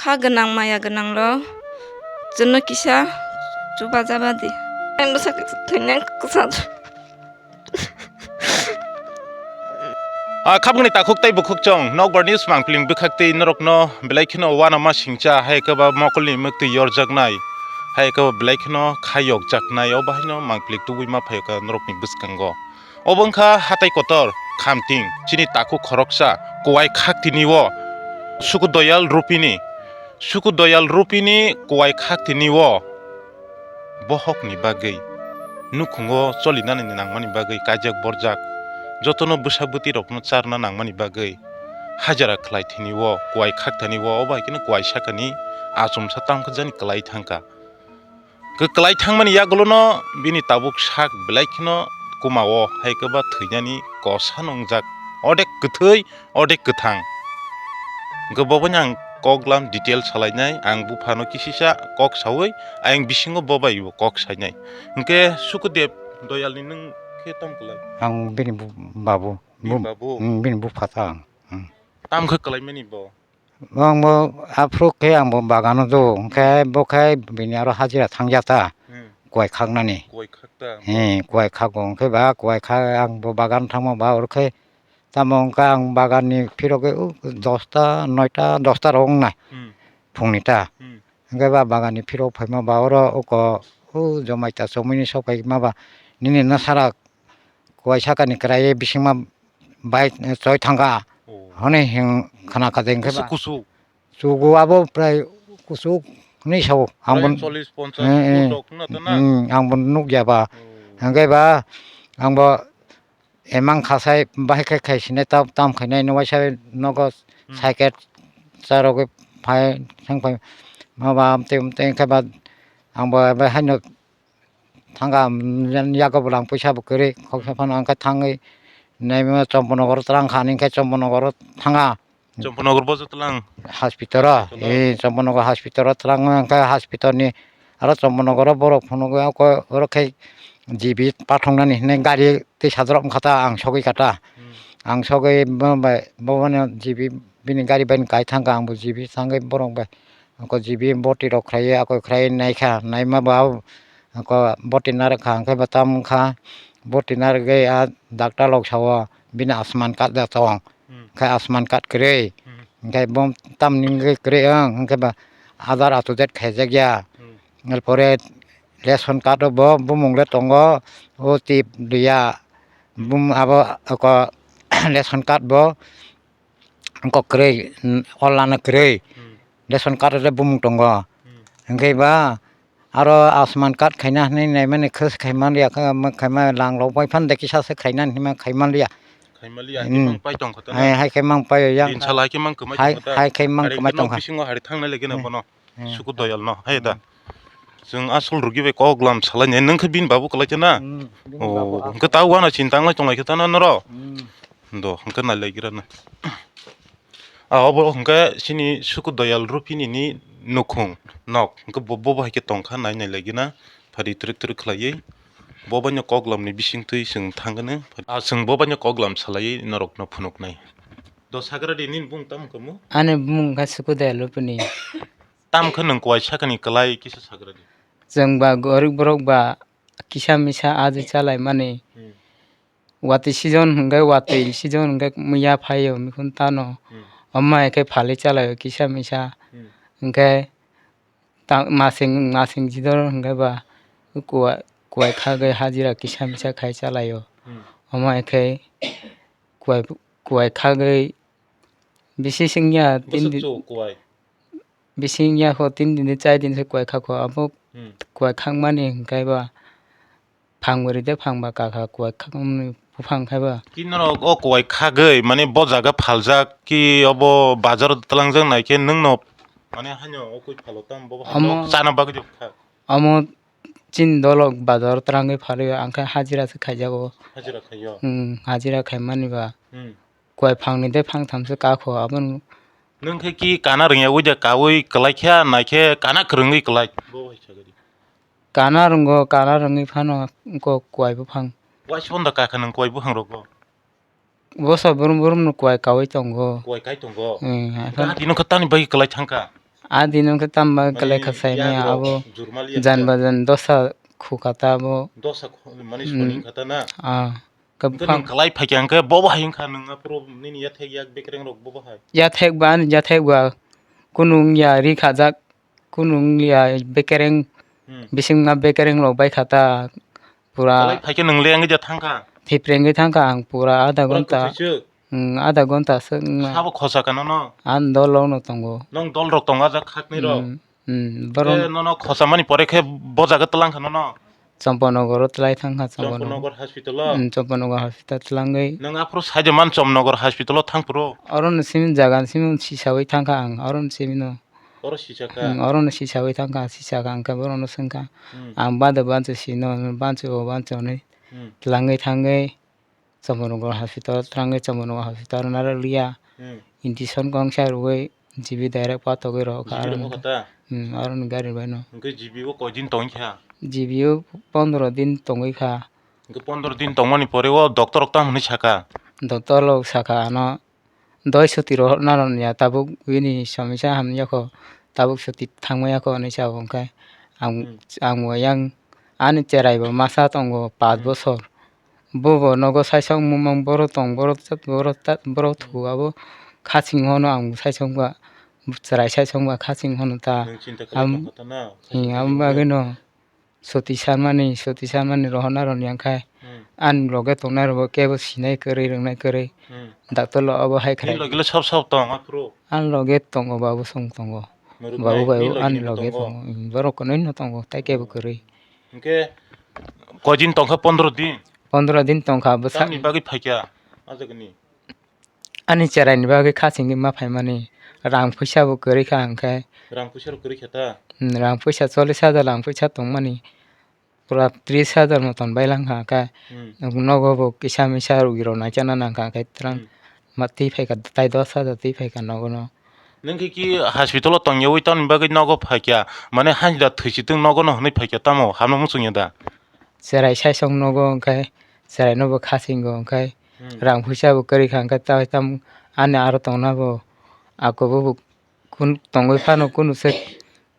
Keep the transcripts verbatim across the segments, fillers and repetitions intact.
Kha gwnang maya gwnang rok chwngno kisa chubaja badi. Ang bwsa thwina kwchang. A khabangni takhuk tei bukhuk chwng Nokbar News mangpili bwkhak tei norokno belai kheno uanama singcha hai khe ba mokolni mwktwi yorjaknai hai khe ba belai kheno khayokjaknai o bahaino mangpili tubui ma phaio kha norokni bwskango. Obo wngkha hatai kotor Khamting chini takhuk khoroksa Kuwai Khaktini o Sukudoyal Rupini, Sukudoyal Rupini Kuwai Khaktini o bohokni bagwi, nukhungo cholinani nangmani bagwi kaijak borjak, jotono bwsa bwtwi rokno charna nangmani bagwi hajara khlai thini o Kuwai Khaktini o, obo hai kheno Kuwai sakani achomsa tamkhe jani kwlai thangkha. Kwklai thangmani yagulono bini tabuk sak belai kheno kuma o, hai khe ba thwinani kosa nwngjak, odek kwthwi, odek kwthang. Hwnkhe bo bai ang kok lam detail salainai, ang buphano kisisa kok saui ayang bisingo bo bai bo kok sainai. Hwnkhe Sukudev Doyalni nwng khe tamo kwlai? Ang bini bu-, babu. Bini Bu-, babu? Hmm, bini bupha ta ang. Hmm. Tamo khe kwlaimani bo? Bo ang bo aphuru khe ang bo bagano do, hwnkhe bo khe bini aro hajira thangya ta, Hmm. Kuwai khaknani. Kuwai khakta. He, kuwai khago, hwnkhe ba kuwai kha ang bo bagan thangma ba oro khe tamo wngkha ang baganni phirogwi o dosta, noita, dosta rok wngnai Hmm. phungni ta. Hmm. Hwnkhe ba baganni phirok phaima ba oro oko o Jomaita chomwini sok phaima ba nini nasara kuwai sakani kwraiwi bisingma bai choi thangkha. Oh. Hwnwi hing khna kha de hwnkhe ba. Kusuk kusuk. Chugo abo prai kusuk hwnwi sao. Ang bo, prai chollish ponchash eh, eh. Foot rok wngna ta na? Hmm, ang bo nukya ba. Oh. Hwnkhe ba ang bo emang khasai bahai khe khai sinai tam, tam khainai nw waisa nogo Hmm. Cycle charogwi phai thang phai ma ba amtwi amtwi khe ba ang bo bai haino thanga, mm, yago bo lang puisa bo kwrwi, khoksa phano ang khe thangwi naima Chomponogoro twlang kha, hwnwi khe Chomponogoro thanga. Chomponogor bo twlang? Hospital o, hospital o? Ee, Chomponogor hospital o twlang, ang khe hospital ni aro Chomponogoro borok phunugwi, oko oro khe G B pathoknani hinwi gari twi sadorop wngkha ta, ang sogwi kha ta. Hmm. Ang sogwi bo bai, bo bono G B bini gari bai kai thangkha, ang bo G B thangwi borok bai, oko G B boti rok khlaiwi, akoi khlaiwi naikha, naima bo Ako boti narwk kha, hwnkhe bo tamo wngkha, boti narwgwi a doctor rok sao bini Ayushman card da tong, Hmm. Hwnkhe Ayushman card kwrwi, Hmm. Hwnkhe bo tamni wngwi kwrwi wng, hwnkhe ba Aadhaar up to date khaijakya, Hmm. Erpore ration card o bo bumung le tongo, o tip liya, Hmm. Bum abo oko ration card bo. Wngkok kwrwi, online no kwrwi, Hmm. Ration card o bumung tongo. Hmm. Hwnkhe ba aro Ayushman card khaina hinwi naimani khe khaima liya, khe ma khaima lang rok bai phano de kisa se khaina hinwi ma khaima liya. Khaima liya, Hmm. Hai khe mang pai tong kha ta na? Hai, hai khe mang pai yang. Din sala hai khe mang kwmai Hai, tong kha ta? Hai khe mang Hari kwmai tong kha. Bisingo hari thangnai lagi no Hmm. Bono. Hmm. Suku doyal no, hai da. Hmm. Chwng asol rwgwi bai kok lam salainai, nwng khe bini babu kwlai khe na? Hmm, bini Oh, babu hwnkhe asol. Ta uana chini tanglai tonglai khe ta na norok? Hmm. Do, hwnkhe nai lai gira na. Ah, obo hwnkhe chini Suku Doyal Rupini ni nukhung nok. Hwnkhe bo, bo bai khe tong kha, nai nai lai gina. Phari twrwk twrwk khlaiwi. Bo bai no kok lam ni bising twi chwng thang gwnang. Ah, chwng bo bai no kok lam salaiwi norok no phunuk nai. Do sagra di nini bung tamo kamo? Ani bung kha Suku Doyal Rupini. Tamo khe nwng kuai sakani kwlai kisa sagra di. Chwng ba gorib borok ba kisa misa aji chalai mani. Hmm. Watwi season hwnkhe watwi season hwnkhe muiya phaio mikhun tano. Hmm. Omo hai khe phalwi chalaio kisa misa. Hmm. Hwnkhe ta-, masing, masing jidor hwnkhe ba kuwa-, kuwai khagwi hajira kisa misa khai chalaio. Hmm. Omo hai khe kuwai, kuwai khagwi bisi singya tin Bwswk din. Chuk kuwai? Bisi wngya kho, tin din, char din se kuwai kha kho, abo Hmm. kuwai khakmani hwnkhe ba phang bwrwi de phang ba kakha kuwai khakmani buphang khai ba. Ki norok o kuwai khagwi, mane bo jaga phaljak ki obo bazar o twlangjak nai khe nwng no, mane haino o kwi phalo tamo bo Omo- chana bagwi de kha. Omo chini dolo bazar o twlangwi phalwi ang khe hajira se khaijago. Hajira khaio? Hmm, hajira khaimani ba. Hmm. Kuwai phangni de phangthamswk kakho, abono. Nwng khe ki kana rwngya, ui de kaui kwlai khe, nai khe kana kwrwngwi kwlai. Bo hai sagadi. Kana rwngo, kana rwngwi phano wngkho kuwai buphang. Waisa honda kakha nwng kuwai buphang rogo? Bosa brum brum no kuwai kaui tongo. Kuwai kai tongo? Hmm, hai phano. Gati no khe tani bagwi kwlai thangkha? A din wngkha tamo Mani kwlai kha sai yak maya rok abo jurmaliya jan kha. Ba jan dosa khu kha ta abo. Dosa khu-, mani Hmm. Soni kha ta na? Ah, Hwnkhe kwbang. Nwng kwlai phaikha hwnkhe bobo hai wngkha nwng aphuru nini yathek yak bekereng rok bobo hai? Yathek ba ani yathek ba kunu wngya ri khajak, kunu wngya bekereng, Hmm. Bisingma bekereng rok bai kha ta pura. Kwlai phaikhe nwng le wngwi ja thangkha? Thiprengwi thangkha ang pura adha Pura ghonta. Kwthwi chwk? Hmm, adha ghonta swk wngma. Sabo khosa kha nono? Ang dol rok no tongo. Nwng dol rok tongo ajak khakni rok? Hmm, hmm, Hwnkhe borok nono khosa mani pore khe bo jaga twlang kha nono? Champanagar o twlai thang kha, Champanagar. Champanagar hospital o? Hmm, Champanagar hospital twlangwi. Nwng aphuru saide man Champanagar hospital o thang phuru? Oro no simi jaga ni simi sisawi thang kha ang, oro no simi no. Oro sisa kha? Hmm, oro no sisawi thang kha, sisa kha hwnkhe borok no swng kha. Hmm. Ang bade bancho sino, bancho bo bancho hinwi Hmm. twlangwi thangwi. Champanagar hospital, twlangwi Champanagar hospital narwkliya. Hmm. Injection kongsa rwui G B direct patogwi rw kha G B rw aroni. Kha ta? Hmm, aroni gari bai no. Hwnkhe G B o koi din tongwi kha? G B o pondro din tongwi kha. Hwnkhe pondro din tongmani pore o doctor rok tamo hwnwi saka? Doctor rok saka ano, doi suti rohorna rwya, tabuk bini somisa hamya kho, tabuk suti thangmaya kho hinwi sa bo, hwnkhe ang, Hmm. Ang bo yang ani cherai bo masa tongo pash Hmm. Bosor. Bo bo nogo saisong mumang borok tong, borok ta, borok ta, borok Hmm. Thugo abo khaching hono ang saisong ba, chwrai saisong ba khaching hono ta. Nwng chinta khlai Am-, tongkha ta na, hmm, khaching abo bagwi no. Soti sanmani, soti sanmani rohorna rwya khe Hmm. Ani loge tongnai rokbo kebo sinai kwrwi, rwngnai kwrwi. Hmm. Doctor lo obo hai Nini khwrai. Loge le sob sob tong aphuru? Ani loge tongo, babu song tongo. Mwrwknai, babu bai nini loge ani ni bo loge tongo? Tongo. Hmm, borok kwnwi no tongo, tai kebo kwrwi. Hwnkhe koi din tongkha? Pondro din? Pondro din tongkha, bwsa- Tamni bagwi phaikha? Ajagani? Ani cheraini bagwi khachingwi ma phaimani, rang puisa bo kwrwi kha hwnkhe. Rang puisa rok kwrwi kha ta? Hmm, rang puisa chollish hajar rang puisa tongmani, pura tris hajar moton bailang kha hwnkhe. Hmm. Nogo bo kisa misa rugi rok naikhe nang kha hwnkhe twlang Hmm. Ma twi phaikha tai dos hajar twi phaikha nogo no. Nwng khe ki hospital o tongyawi tamni bagwi nogo phaikha, mane haini da thwi sitwng nogo no hwnwi phaikha tamo hamno muchungya da? Cherai saisong nogo hwnkhe cherai no bo khachingo hwnkhe Hmm. Rang puisa bo kwrwi kha hwnkhe tai tam ani aro tongna bo ako bo bo kun tongwi phano kunu se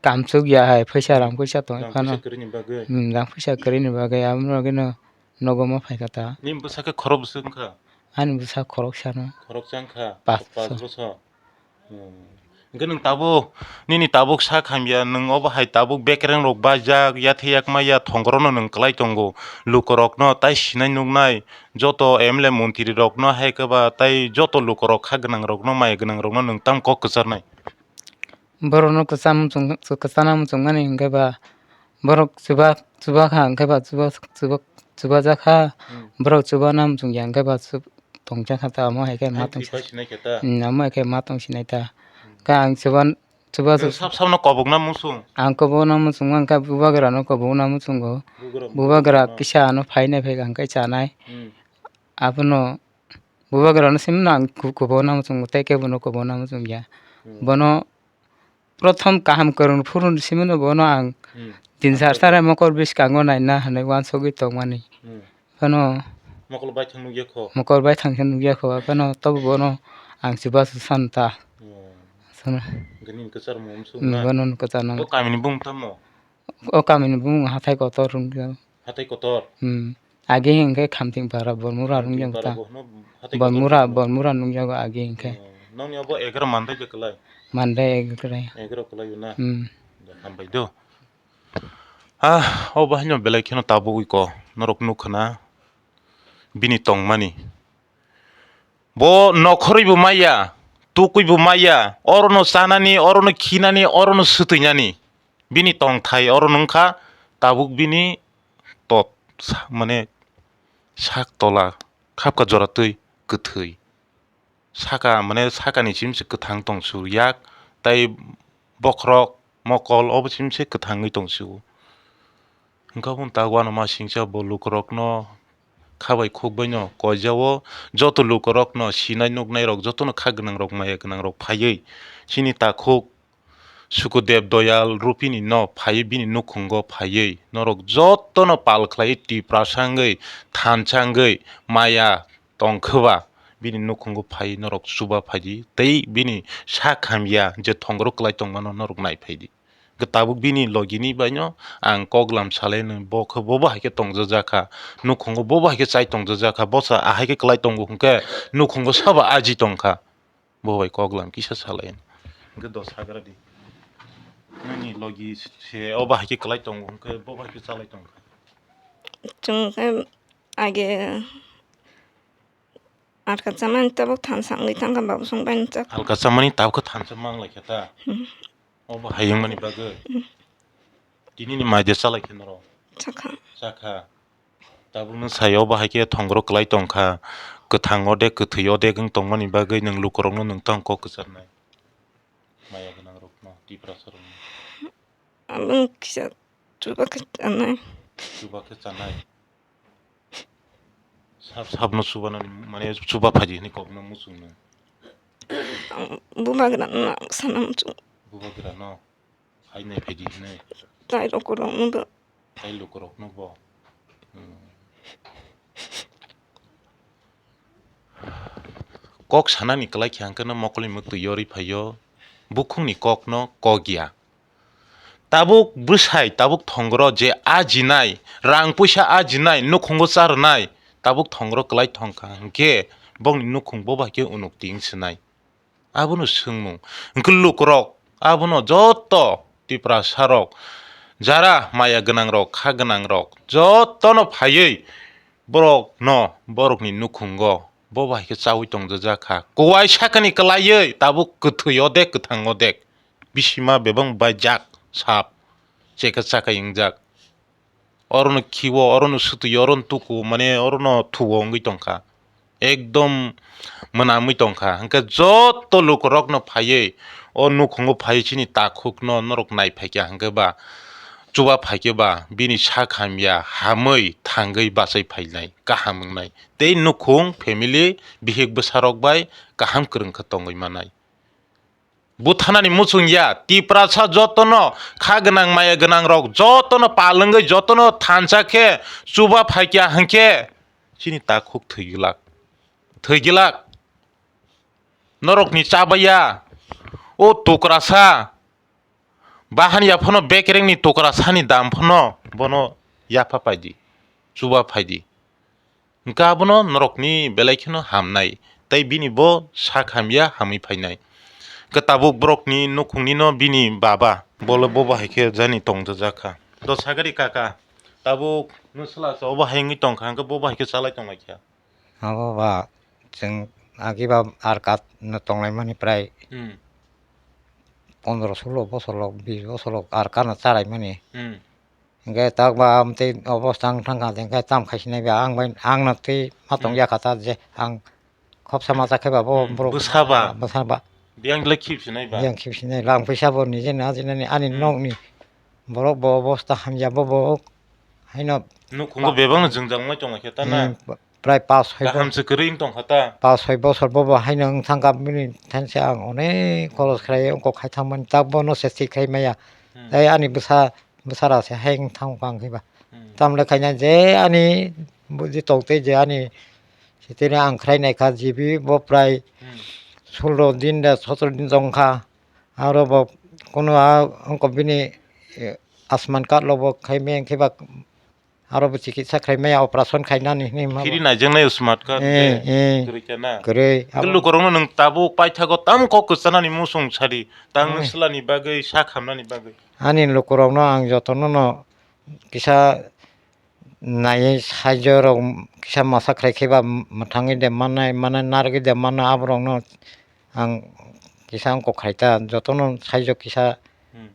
kamchuk ya hai puisa rang puisa tongwi Rang phano. Puisa kwrwini bagwi? Hmm, rang puisa kwrwini bagwi amo no nogo ma phaikha ta. Nini bwsa khe khorok bwswk wngkha? Ani bwsa khoroksa no. Khoroksa wngkha? Pas Pas bwsa. Bwsa. Hmm. Hwnkhe nwng tabuk, nini tabuk sak hamya, nwng obo hai tabuk bekereng rok bajak, yathek yakma ya thongkorokno nwng kwlai tongo. Lukurokno tai sinai nuknai, joto M L A montri rokno hai khe ba tai joto lukurok kha gwnang rokno, maya gwnang rokno nwng tamo kok kwcharnai? Borokno kwcham muchung-, kwchana muchungmani hwnkhe ba borok chuba, chuba kha hwnkhe ba chuba, chuba, chubajakha, Hmm. Borok chubana muchungya hwnkhe ba chub-, tongjakha ta, omo hai khe ma Hai tongsa. Twi pai sinai khe ta? Hmm, omo hai khe ma tong sinai ta. Hmm. Khe ang chuban-, chuba Nwng chu- sab sabno kobokna muchung? Ang kobokna muchungma hwnkhe bubagrano kobokna muchungo. Bubagra Bubagra muchungno. Kisa ano phainai phai hwnkhe chanai. Hmm. Abono Bubagrano simi no ang ku-, kubuna muchungo tei kebo no kubuna muchungya. Hmm. Bono prothom kaham kwrwng phuru simi no bono ang Hmm. Din sar sare mokol bwskango naina hinwi uansugwi tongmani. Hmm. Phano Mokol baithang nukya kho? Mokol baithang khe nukya kho, phano tobo bono ang chubachu san ta. Hmm. San- Hwnkhe nini kwchar mung sung Hmm, na? Bono kwchar nang. O kamini bung tamo? O kamini bumung hathai kotor wngya. Hathai kotor? Hmm. Age hwnkhe Khamting para Bormura Khamting wngya para ta. Bo hwno hathai kotor Bormura, wngya. Bormura wngya age hwnkhe. Oh, nokni abo egaroh mandai de kwlai? Mandai egaroh kwlai. Egaroh kwlai na? Hmm. Da hambai do. Ah, o bahai no belai kheno tabuk iko norok nukha na bini tongmani. Bo nokhorwi bo maya, tukwi bo maya, oro no chanani, oro no khinani, oro no swtwinani. Bini tongthai oro no wngkha tabuk bini tot sa-, mane sak tola khapka jora twi kwthwi. Saka mane sakani simi se kwthang tong su yak tai bokhorok mokol obo simi se kwthangwi tong su. Hwnkhe obo ta uanama singcha bo lukurokno kha bai khuk baino koijao joto lukurokno sinai nuknairok jotono kha gwnangrok maya gwnangrok phaiwi chini takhuk Sukudev Doyal Rupini no phaiwi bini nukhungo phaiwi norok jotono pal khlaiwi Tiprasa wngwi thansa wngwi maya tongkhe ba Bini nukhungo phai norok chuba phaidi, tei bini sak hamya je thongro kwlai tongmano norok nai phaidi. Hwnkhe tabuk bini logini baino ang koklam salaino, bo khe bobo hai khe tongjakjakha, nukhungo bobo hai khe chai tongjakjakha, bosa ahai khe kwlai tongo hwnkhe nukhungo sabo aji tongkha, bo bai koklam kisa salaino. Hwnkhe dos hagra di. Nini logi se obo hai khe kwlai tongo hwnkhe bobo hai khe chalai tongkha. Chwng khe age Alka chamani tabuk thansa wngwi thangkha, babu song bai nwchak. Alka chamani tabuk khe thansa mang lai khe ta? Hmm. Obo hai wngmani bagwi? Hmm. Tinini mai de chalai khe norok? Chakha. Chakha. Tabuk nwng sai obo hai khe thongro kwlai tongkha. Kwthang odek, kwthwi odek wng tongmani bagwi nwng lukurokno nwng tong kok kwcharnai. Maya gwnangrokno, Tiprasarokno. Aboni kisa chuba khe chanai. Chuba khe chanai. Sab, sabno chubanani, mane chuba phaidi hinwi kokno muchungno. Ang bubagrano ang sana muchung. Bubagrano hai nai phaidi hinwi. Tai lukurokno bo. Tai lukurokno bo. Hmm. Kok sanani kwlai khe hwnkhe no mokolni mwktwi yorwi phaio, bukhukni kokno kok ya. Tabuk bwsai, tabuk thongro je ajinai, rang puisa ajinai, nukhungo charwnai, tabuk thongro kwlai thongkha hwnkhe bongni nukhung bo bai khe unukti wng sinai. Abono swngmung. Hwnkhe lukurok, abono joto Tiprasarok, jara maya gwnangrok, kha gwnangrok, jotono phaiwi borokno, borokni nukhungo bo bai khe chaui tongjakha. Kuwai sakani kwlaiwi tabuk kwthwi odek, kwthang odek. Bisima bebang baijak sap, cheka chakai wngjak. Orono khiwo, orono swtwi, orono tuku, mane orono thuwo wngwi tongkha. Ekdom mwnamwi tongkha. Hwnkhe joto lukurokno phaiwi, o nukhungo phaiwi chini takhukno norok nai phaikha hwnkhe ba, chuba phaikhe ba, bini sak hamya, hamwi thangwi bachai phainai, kaham wngnai. Tei nukhung, family, bihik bwsarok bai kaham kwrwng khe tongwi manai. Buthanani muchung ya, Tiprasa jotono kha gwnang maya gwnang rok jotono palwngwi jotono thansa khe chuba phaikya hwnkhe chini takhuk thwi glak, thwi glak. Norokni chabaya o tukrasa, bahani yaphano bekerengni tukrasani dam phano bono yapha paidi, chuba phaidi. Hwnkhe abono norokni belai kheno hamnai, tei bini bo sak hamya hamwi phainai. Hwnkhe tabuk borokni nukhungnino bini baba, bole bobo hai khe jani tongjakha. Do sagari kaka, tabuk nwswla se obo hai wngwi tongkha, hwnkhe bobo hai khe chalai tonglaikha. Abo ba, chwng agi ba R K no tonglaimani prai Hmm. pondro solo bosor rok, bis bosor rok R K no chalaimani. Hmm. Hingke tak ba amtwi obosta wng thangkha, hingke tam khaisinai ba ang bai, ang no twi ma tong Hmm. yakha ta je ang khopsa masa khe ba bo Hmm, borok bwsa ba. Bwsa ba. Biyang le khip sinai ba. Biyang khip sinai lang puisa bo nije na jinani ani Hmm. nokni borok bo obosta hamya bo bo haino Nukhungo pa- bebak no jwngjal wngwi tongkha ta na. Hmm, pa- prai pas soi Kaham bosor se kwrwi wng tongkha ta. Pas soi bosor bo bo haino wng thangkha bini thansa ang onek khoros khlai wng kok khai thangmani tak bono se thik khai maya. Hmm. Tei ani bwsa bwsara se hai wng thang bang khe ba. Hmm. Tamle khaina je ani buji tok tei je ani sitini ang khrai nai kha jibi bo prai Hmm. sulro din da sotro din tong kha. Aro bo kuno a wngkok bini, eh, asman card lo bo khai meng khe ba aro bo chikitsa khai maya operation khainani hinwi ma bo. Phiri naijaknai smart card Eh, je eh. Kwrwi kha na. Kwrwi, Hwnkhe abo lukurokno nwng tabuk paithago tamo kok kwchanani muchung sadi, tang Eh. Nwslani bagwi, sak hamnani bagwi. Ani lukurokno ang jotono no kisa naiwi saijo rok kisa masa khlai khe ba mwthangwi de mannai, mannai narwgwi de mannai, aborokno ang kisa wngkok khai ta, jotono saijo kisa Hmm.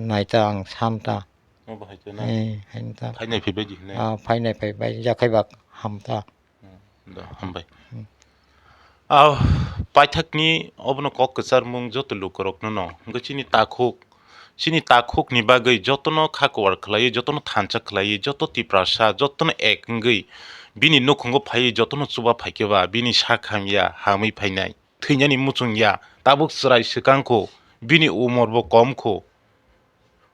nai ta, ang san ta. Obo hai ta na? Eh, hai ta. Phainai phaibai di hinai? Ah, phainai phaibai, ya khai ba ham ta. Hmm, da, hambai. Hmm. Ah, paithakni obono kok kwcharmung joto lukurokno no. Hwnkhe chini takhuk, chini takhukni bagwi jotono kha kwar khlaiwi, jotono thansa khlaiwi, joto Tiprasa, jotono ek wngwi bini nukhungo phaiwi jotono chuba phaikhe ba bini sak hamya, hamwi phainai. Thwinani muchung ya, tabuk chwrai swkang kho, bini umor bo kom kho.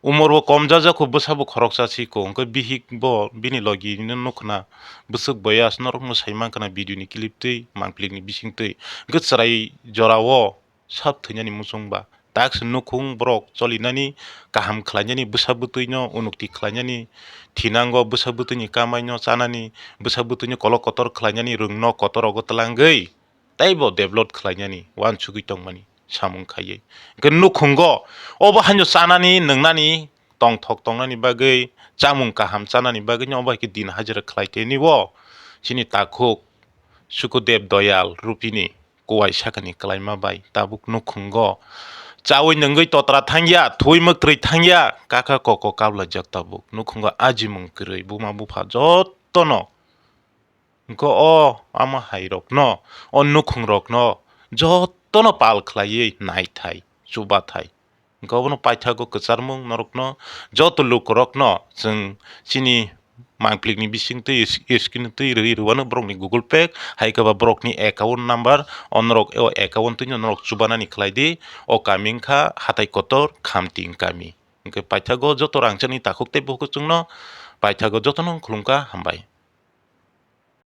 Umor bo kom jajak kho, bwsa bo khoroksa si kho, hwnkhe bihik bo bini logi no nukho na, bwswk boyas norok no sai mankha na video ni clip twi, mangpili ni bising twi, hwnkhe chwrai jora o sap thwinani muchung ba. Tak se nukhung borok cholinani, kaham khlainani, bwsa bwtwi no unukti khlainani, thinango bwsa bwtwi ni kamai no chanani, bwsa bwtwi no kolok kotor khlainani, rwng no kotor rogo twlangwi teibo develop khlainani uansugwi tongmani samung khaiwi. Hwnkhe nukhungo obo haino chanani, nwngnani, tongthok tongnani bagwi, chamung kaham chanani bagwino obo hai khe din hajira khlai teni o chini takhuk Sukudev Doyal Rupini kuwai sakani kwlaima bai tabuk nukhungo chaui nungwi totra thangya, thwi mwktwi thangya, kaka koko kablajak tabuk. Nukhungo ajimung kwrwi buma bupha jottono, hwnkhe o ama hai rokno, o nukhung rokno jottono pal khlaiwi naithai, chubathai. Hwnkhe obono paithago kwcharmung norokno, joto lukurokno chwng chini mangplikni bisingtwi, is-, screen twi rwui rwano borokni Google Pay, hai khe ba borokni account number, o norok o account twino norok chubanani khlai di. O kami wngkha Hatai Kotor, Khamting kami. Hwnkhe paithago joto rangchakni takhuk tei bukhuk chwngno paithago jotono khulumkha, hambai.